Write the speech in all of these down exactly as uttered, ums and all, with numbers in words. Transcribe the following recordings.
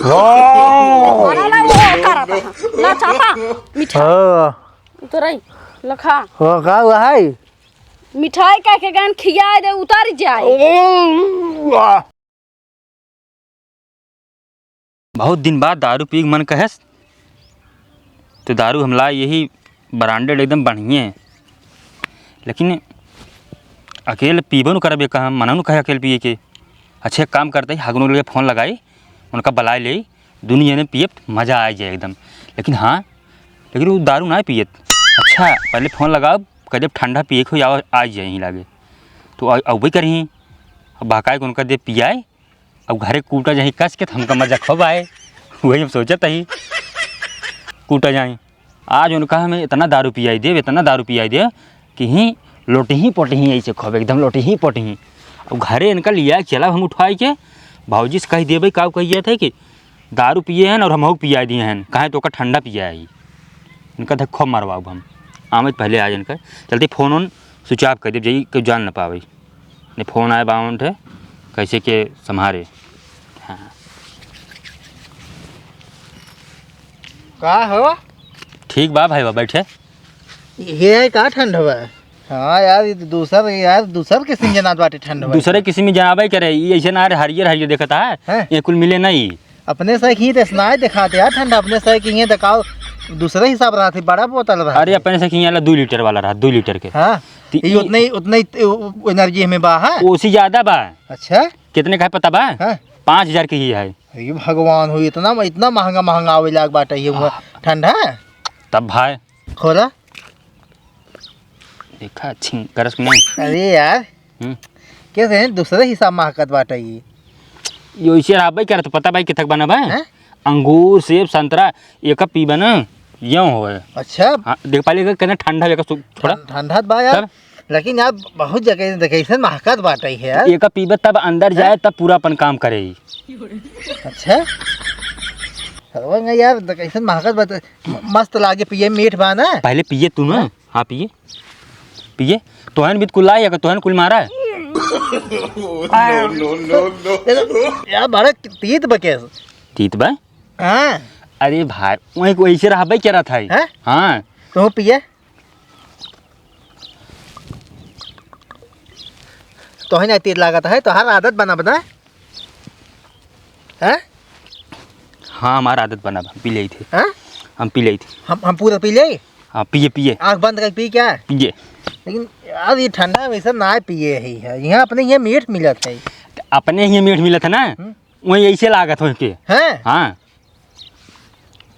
वाह! खाना ना वो करत है। ला चापा, मिठाई। हाँ। उतरई, लखा। हाँ, का हुआ है? मिठाई कह के गन खियाए दे, उतर जाए। ओ, वाह। बहुत दिन बाद दारू पी के मन कहेस, तो दारू हम लाए यही branded एकदम बढ़िया है, लेकिन अकेले पीबो न करबे, कहाँ मना न कहे अकेले पिए के। अच्छे काम करते ही हगनू के फोन लगाई, उनका बुलाए ले, दुनिया ने पिए मज़ा आ जाए एकदम। लेकिन हाँ, लेकिन वो दारू ना पियत। अच्छा, पहले फोन लगाओ, कह जब ठंडा पिए के हो, आओ, आ जाए यहीं लागे। तो अ-, अउबे करही, अब बहकाए के उनका दे पियाए, अब घरे कूटा जाही कस के, त हमका मजा खूब आए। वही हम सोचत ही, कूटा जाही। आज उनका हमें इतना दारू पियाई देब, इतना दारू पियाई देब कि ही लोटही पोटही ऐसे खूब, एकदम लोटही पोटही। अब घरे इनका लिया के चला हम उठाई के, भौजी से कह देबे, का कहिए थे कि दारू पिए हैं और हमहू पियाई दिए हैं, काहे तो ओकर ठंडा पिया है। इनका धक खूब मरवाब हम, आवे पहले आज इनका। चलते फोन ओन switch off कर देब, जाई केहू जान न पावे। ने फोन आए बावन ठे, कैसे के संभारे। हाँ। का हो? ठीक बा भाई बा, बैठे। ये है का ठंड बा? हाँ यार, ये तो दूसर, यार, दूसर किस्म जनात बाटे ठंड बा। दूसरे किस्म में जनाबे करे, ये ऐसे ना रे, हरियर हरियर देखत है, हैं? ये कुल मिले नहीं। अपने से खींच इतना ही दिखाते यार ठंडा, अपने से कि ये दिखाओ, दूसरे हिसाब रहा थी, बड़ा बोतल रहा अरे थी। अपने से खींच वाला दो लीटर वाला रहा, दो लीटर के। हाँ, ती-, ये ई उतने ही, उतने ही, उ-, उ-, energy हमें बा है। ओसी ज्यादा बा। अच्छा, कितने का है पता बा? हाँ। पाँच हजार की ही है। अरे भगवान हो, इतना, इतना महंगा, महंगा आवे लाग बाटे ये हुआ आह। ठंडा। तब भाई खोला। देखा, अच्छी गरज नहीं। अरे यार, हम्म। कैसे हैं? दूसरे हिसाब महकत बाटे ये। ये वैसे रहबे करत, पता भाई किथक बना बा? हैं? अंगूर, सेब, संतरा, एक पीबा ना, यूं होए। अच्छा। हाँ, देख पहले के कितना ठंडा है, सु-, थोड़ा। ठं-, ठंडा बा यार। तब? लेकिन यार, बहुत जगह देखे, ऐसे महकत बाटे है यार। एक पीबा तब अंदर हैं? जाए, तब पूरा अपन काम करे। अच्छा। सरवा नहीं यार, देख, ऐसे महकत बाटे, म-, मस्त लागे पिए, मीठ बा ना। पहले पिए तू ना। हैं? हाँ, पिए, पिए। तोहन भी कुल लाई, अगर तोहन कुल मारा है। No, no, no, no। यार, बड़ा तीत बा कैसे? तीत बा? हाँ। अरे भाई, वहीं को ऐसे रहबे क्या रहा था? हैं? हाँ। तो पिए। तोहन ना तीत लागत है, तोहार आदत बना बना। हैं? हाँ, हमार आदत बना बा, पी लेई थे। हैं? हम पी लेई थे। हम, हम पूरा पी लेई? हाँ, पिए, पिए। आँख बंद करके पी क्या? पिए। लेकिन यार, ये ठंडा में सब ना पिए ही है। यहाँ अपने ये मीठ मिलत है। अपने ही मीठ मिलत है ना? हम्म। वही ऐसे लागत हो के। हैं? हाँ।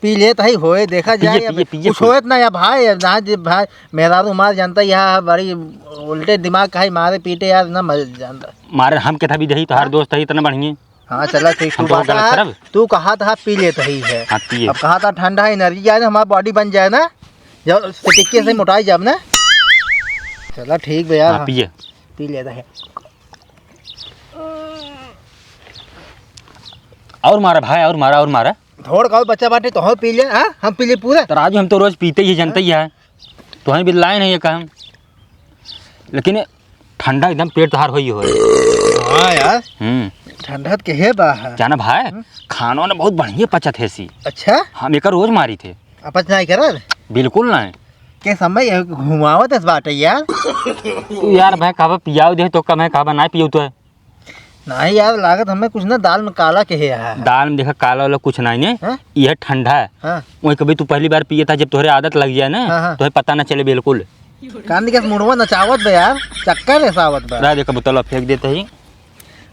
पी लेत ही होए, देखा पिए, जाए, अब पिए, पिए, कुछ पिए। होत ना या भाई, अब ना जे भाई, मेहरारू हमार जनता यहाँ बड़ी उल्टे दिमाग का है, मारे पीटे यार, ना मर जानता। मारे हम के था भी दही, तोहार हाँ? दोस्त है इतना बढ़िया। हाँ, चला ठीक, हम तू तो बात गलत है, करब? तू कहा था पी लेत ही है। हाँ, पिए। अब कहा था ठंडा energy जाए ना, हमारा body बन जाए ना, जब पिटिक्के से मोटाई जाब ना। चला ठीक बे यार, हाँ, हाँ। पिए। पी लेत है। और मारा भाई, और मारा, और मारा। थोड़ का और बचा बाटे, तो हम पी ले, हाँ? हम पी ले पूरा। तो राजू, हम तो रोज पीते ही, जनते ही है। तोहन भी लाए नहीं है काम। लेकिन ठंडा एकदम पेट तोहार होई होए। हाँ यार। हम्म। ठंडा तो के है बा है। जाना भाई, हम्म। खाना वाना बहुत बढ़िया पचत है सी। अच्छा? हम एकर रोज मारी थे। अपच नहीं करत? बिल्कुल नहीं। के समय ये घुमावत इस बाटे यार। तू यार भाई कहबा पियाव दे तो कम है, कहबा नहीं पियो तो है। नहीं यार, लागत हमें कुछ ना दाल में काला के है यार। दाल में देखा काला वाला कुछ नहीं ने, हाँ? यह ठंडा है। हाँ। वही कभी तू पहली बार पिए था, जब तोहरे आदत लग जाए ना, हाँ, हाँ। तोहे पता ना चले बिल्कुल। कान के मुड़वा नचावत बे यार, चक्कर ऐसा आवत बा। रह दे, का बोतलवा फेंक देते ही।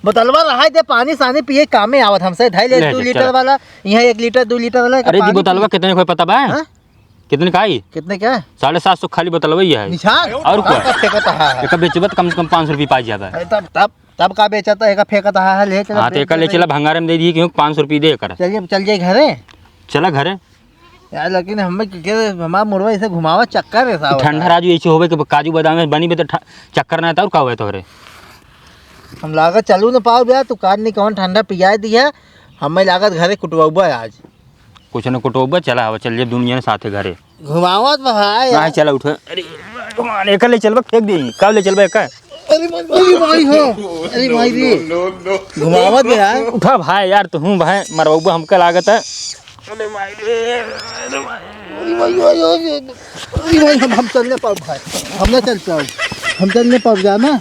बोतलवा रहाई दे, पानी सानी पिए कामे आवत हमसे। ढाई ले ले, दो चल, लीटर चल। वाला, यहाँ एक लीटर, दो लीटर वाला, अरे, दी पानी बोतलवा पी। कितने को है पता बा? हाँ? कितने का आई? कितने का? साढ़े सात सौ खाली बोतलवा ही है। निशान? और का? का फेंकत है? एका बेचबा त कम से कम पाँच सौ रुपये पाई जाबा। अरे तब, तब, तब का बेचत है? एका फेंकत है, ले चला, हाँ, तो बेच एका ले दे चला, भाई। भंगारे में दे दिए, क्यों पाँच सौ रुपये दे कर। चलिए, चल जाए घरे। चला घरे। यार, लेकिन हमें के, के, हमार मुड़वा ऐसे घुमावा, चक्कर ऐसा आवत ठंडा है। राजू ऐसे होवे कि काजू बादाम में बनी बे तो ठ-, चक्कर ना आता और का हुआ तोहरे? हम लागत चलू न पाओ बे, तू कान नहीं कौन ठंडा पियाए दिया, हमें लागत घरे कुटवाबा आज। कुछ न कुटवाबा, चला आवा, चल जे दुनिया ने साथे घरे। घुमावत बा भाई। ना, चला उठ। अरे, भगवान, एकर ले चलबा, फेंक दे। का ले चलबा एकर? अरे माई, अरे माई हो, अरे माई रे। घुमावत बे यार। उठा भाई यार, तू हूँ भाई, मरबउबा हमका लागत है। अरे माई रे, अरे माई, अरे माई, अरे माई, अरे माई, हम, हम चल ना पाउब भाई, हम ना चल पाउब, हम चल ना पाउब जाना,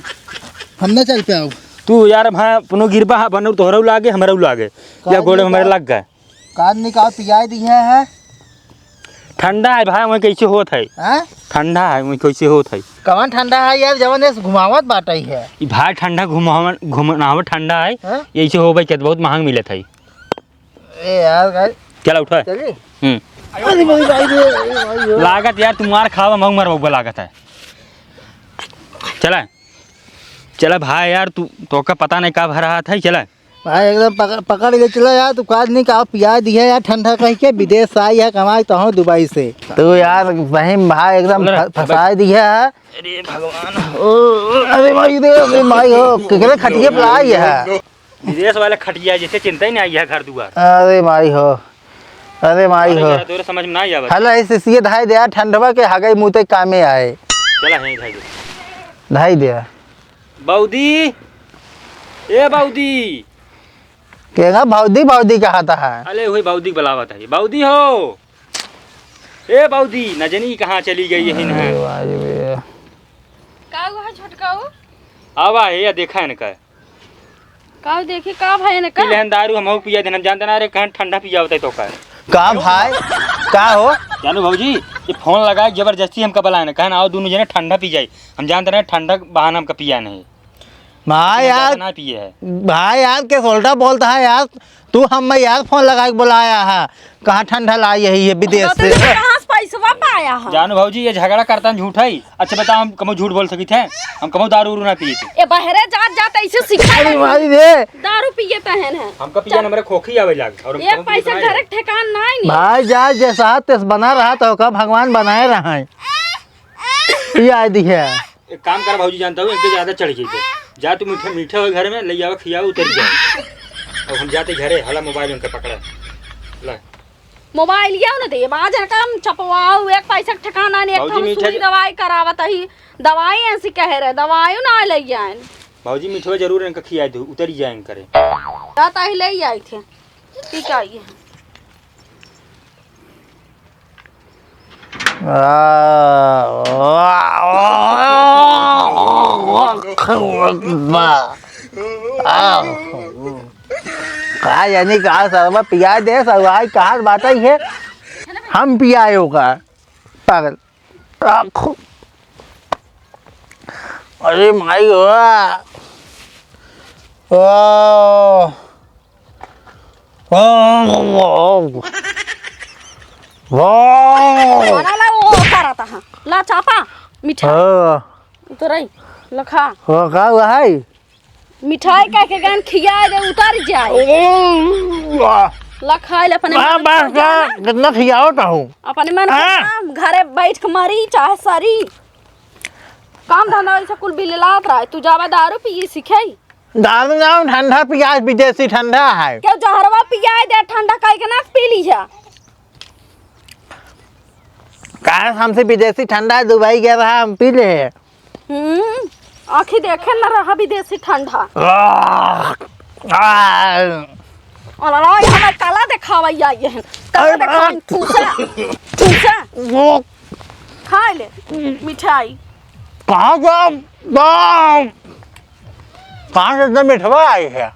हम ना चल पाउब। तू यार भाई अपनो गिरबा हा, बनो तोहरउ लागे, हमरउ लागे, या गोड़े हमरे लग गए। कान निकाल पियाई दिहे है। ठंडा है भाई, वहीं कैसे होत है? हैं? ठंडा है, वहीं कैसे होत है? कवन ठंडा है यार, जवन ऐसे घुमावत बाटइ है? ई भाई ठंडा घुमावन, घुमनावत ठंडा है, हैं? यही से होबे के बहुत महंग मिलत है। ए यार, भाई। चला उठा। चलिए। हम्म। अरे भाई, भाई रे, अरे भाई रे। लागत यार, तू मार खावा, मऊ मर बउबा लागत है। चला। चला भाई यार, तू, तोका पता नहीं का भरा हाथ है, चला। भाई एकदम पकड़, पकड़ के चला यार, तू काज नहीं का पिया दिया यार, ठंडा कह के विदेश से आई है कमाई तो हूँ दुबई से। तू यार बहिम भाई एकदम बोल रे, फ-, फंसाई दिया है। अरे भगवान, ओ, अरे माई रे, अरे माई हो, केकरे खटिया पे आई है? विदेश वाले खटिया जैसे चिंता ही नहीं आई है घर दुआर। अरे माई हो, अरे माई अरे हो। यार, तोरे समझ में ना आया बात। हला इसे सीए धाई दे यार, ठंडवा के हगई मुते कामे आए। चला है धाई दे। धाई दे। बौदी, ए बौदी। केगा भौदी, भौदी कहत है? अले वही बौदी के बुलावत है। बौदी हो, ए बौदी, न जनी कहाँ चली गई है, न है। अरे वाह रे। का हुआ है छोटकाऊ? आवा है या देखा है इनका। का देखी, का भाई इनका? पी लेहन दारू, हमहू पिया देन, हम जानते ना रे, कहाँ ठंडा पिया होता है तो का। का भाई, का हो? जानू भौजी, ये फोन लगाए जबरदस्ती हमका बुलाए ना, कहन आओ दोनों जने ठंडा पी जाए, हम जानते ना ठंडा बहाना हमका पिया नहीं। भाई हम यार, ज्यादा ना पिए है। भाई यार, के सोल्टा बोलता है यार, तू हम मैं यार फोन लगा के बुलाया है, कहाँ ठंडा लाई यही है विदेश तो से। तू कहाँ से पैसवा पाया है? जानू भौजी, ये झगड़ा करता है, झूठ है। अच्छा बताओ, हम कमो झूठ बोल सकी थे? हम कमो दारू उरू ना पिए थे। ये बहरे जात जात ऐसे सिखाया अरे है। भाई रे। दारू पिए तहन है। हमका पिया चल। न मेरे खोखी आवे लाग। और हम एक कमो पैसा पिए घर के ठेकान नहीं नी। भाई जा जैसा तेस बना रहा तो का भगवान बनाए रहा है। ये आए दिखे। एक काम कर भौजी, जानता हूँ, इनके ज्यादा चढ़ गई है। जा तू मीठा, मीठा हो घर में, ले आवा, खियावा, उतर जाए। अब हम जाते घरे, हला मोबाइल उनका पकड़ा। ला। मोबाइल ये न दे, बाज है काम चपवाओ, एक पैसा के ठिकाना नहीं, एक भौजी हम मीठा सुई ज- दवाई करावत ही, दवाई ऐसी कह रहे, दवाई ना ले आए। भौजी मीठवा जरूर इनका खिया दू, उतर जाए करे। जाता ही ले आई थे, ठीक है ये। का जानी का सरवा पिया दे, सरवा कहाँ बात है, हम पियाए होगा, पागल। अरे माई गो, ओ। वाह। वाला ला वो करत हा। ला चापा, मिठाई। हाँ। उतरई, लखा। हाँ, का हुआ है? मिठाई कह के गन खिया दे, उतर जाए। वाह। लखा ले अपने वाह, मन बस कर जा, जाना। कितना खियाओ तो हूँ। अपने मन कर हाँ। जा, घरे बैठ के मरी, चाहे सरी। काम धंधा वैसे कुल बिललात रहा है। तू जावा दारू पिए सीखे। दारू ना, ठंडा पियाज, विदेशी ठंडा है। क्यों जहरवा पियाज दे, ठंडा कह के ना पी ली है। काहे हमसे विदेशी ठंडा दुबई गया रहा, हम पी ले। हम्म, आँखी देखे न रहा विदेशी ठंडा। आह, आह। अरे, हमें कला देखावा आई है। कला अरे, देखावा, अरे। ठूसा, ठूसा। वो। खा ले, मिठाई। कहाँ से, कहाँ से इतना मिठवा आई है?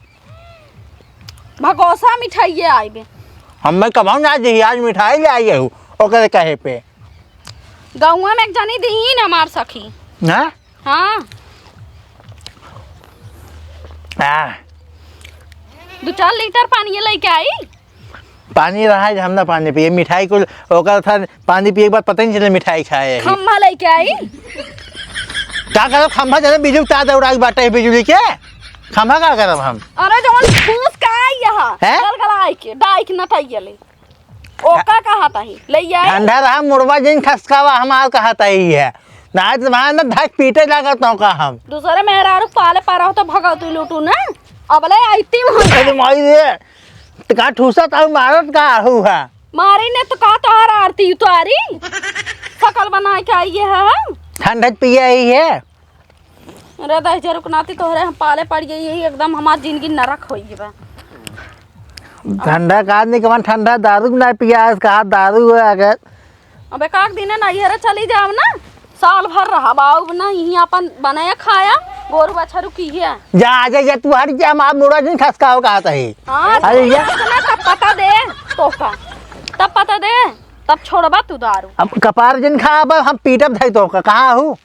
भगोसा मिठाइये आइबे। हमें कमाऊ ना दी, आज मिठाई ले आई हूँ, ओकरे कहे पे। गौवा में एक जनी दी ना मार सखी। हाँ? हाँ। हाँ। दो चार लीटर पानी ये लेके आई। पानी रहा है, हम ना पानी पिए, मिठाई को ओकर था, पानी पिए के बाद पता नहीं चले मिठाई खाए है। खम्भा लेके आई। का करो खम्भा, जने बिजुली तार दौड़ा के बाटे है बिजुली के, खम्भा का करब हम? अरे जवन फूस का आई यहाँ, हैं? गलगला आई के, डाई के नटाइया ले। ओका कहा ताही, ले आई। ठंडा रहा, मुड़वा जिन खसकावा हमार कहा ताही है। ना तो वहाँ ना धक पीटे लागत हूँ का हम। दूसरे मेहरारू पाले पा रहो तो भगवती लूटू ना। अब ले आईती वहाँ। अरे माई रे, तो का ठूसा ताऊ मारत का आहू है? मारी ने तो का तोहार आरती उतारी। सकल बनाए के आई है हम। ठंडा पिए आई है। अरे दहिजरू के नाती तोहरे हम पाले पड़ गई, यही एकदम हमार जिंदगी नरक होइ गई बा। ठंडा का आदमी कवन ठंडा दारू ना पिया, कहा दारू है अगर। अब एक आध दिन नैहरे चली जाब ना, साल भर रहब, आउब ना, यहीं अपन बनाया खाया, गोरू बछरू किहे। जा, जा, जा, तू हट जा, हमार मुड़ा जिन खसकाओ कहत है। हाँ, अरे जा। ना तब पता दे तोहका, तब पता दे, तब छोड़बा तू दारू। अब कपार जिन खा, अब हम पीटब धई तोहका, कहाँ हूँ?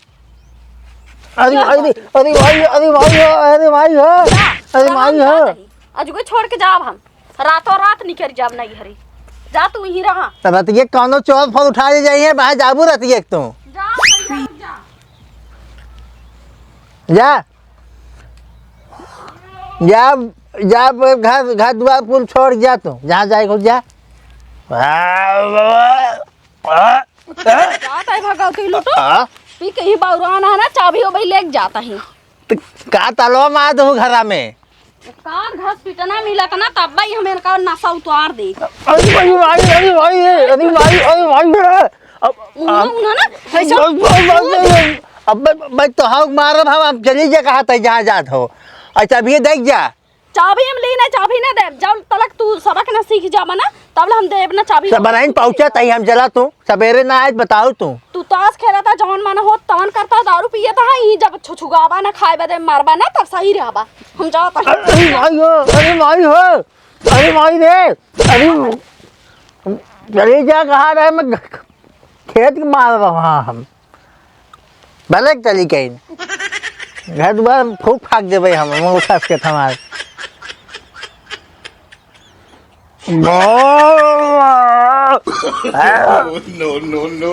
अरे, अरे, अरे भाई, अरे भाई हो, अरे भाई हो, अरे भाई हो। अजुगे छोड़ के जाब हम, रातों रात निकल जाब नैहरे। जा तू यहीं रहा। तब रतिये कौनो चोर फोन उठा ले जाइए, बाहर जाबू रतिये तू। जा, जा, जा। जा, जा, जा, घर, घर दुआर कुल छोड़ जा तू, जहाँ जाए खुद जा। जात है भगवती लूटो। हाँ? पी के ही बौरान है ना, चाभी हो भाई लेके जाता है। तो का तलवा मार दो घरा में? कान घस पिटना मिलत ना, तब भाई हम इनका नशा उतार दे। अरे भाई, भाई, अरे भाई, अरे भाई, अरे भाई, अरे। अब, उन्हें, अब, उन्हें ना, ऐसा अब, अब, अब, अब, अब, अब तो हक मारब हम, अब चली जा कहा तै जहाँ जात हो। अच्छा, अभी ये देख जा। चाभी हम ली ना, चाभी ना देब। जब तलक तू सबक ना सीख जाबा ना, तब ले हम देब ना चाभी। सब बनाइन पहुँचा तई हम जला तू। सबेरे ना आज बताओ तू। तू ताश खेलता, जवन मन हो तवन करता, दारू पियता है, ई जब छुछुगाबा ना, खाए बदे मारबा ना, तब सही रहबा। हम जात है। अरे भाई हो, अरे भाई हो, अरे भाई रे, अरे चले जा कहा रहे, मैं खेत के मार रहा हम। भले चली कहीं। घर दुआर फूक फाक देबे हम, हम उठा के हमार। No, no, no, no.